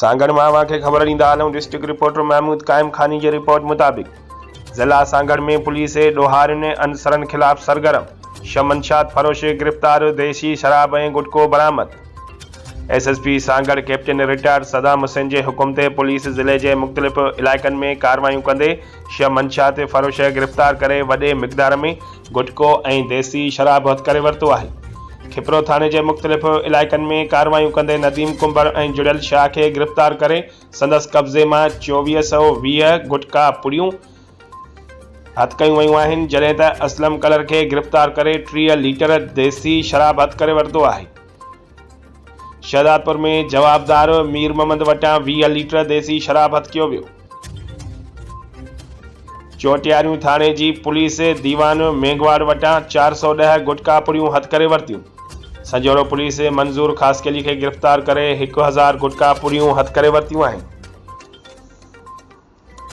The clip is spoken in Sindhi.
سانگهڙ مان اوهان کي خبر ڏيندا هلون ڊسٽرڪٽ رپورٽر محمود قائم خاني جي رپورٽ مطابق ضلع سانگهڙ ۾ پوليس ڏوهارين عنصرن خلاف سرگرم، ڇهه منشيات فروش گرفتار، ديسي شراب ۽ گٽڪو برآمد. S S P Sanghar captain retired Saddam Hussain جي حڪم تي پوليس ضلعي جي مختلف علائقن ۾ ڪارروايون ڪندي ڇهه منشيات فروش گرفتار ڪري وڏي مقدار ۾ گٽڪو ۽ ديسي شراب هٿ ڪري ورتو آهي. کپرو ٿاڻي جي مختلف علائقن ۾ ڪارروايون ڪندي نديم ڪنڀر ۽ جڙيل شاهه کي گرفتار ڪري سندس قبضي مان 2420 گٽڪا پڙيون هٿ ڪيون ويون آهن، جڏهن ته اسلم ڪلر کي گرفتار ڪري 30 ليٽر ديسي شراب هٿ ڪري ورتو آهي. شهدادپور ۾ جوابدار مير محمد وٽان 20 ليٽر ديسي شراب هٿ ڪيو ويو. چوٽياريون ٿاڻي جي پوليس ديوان مينگهواڙ وٽان 410 گٽڪا پڙيون هٿ ڪري ورتيون. سنجهورو پوليس منظور خاصخيلي کي گرفتار ڪري 1000 گٽڪا پڙيون هٿ ڪري ورتيون آهن.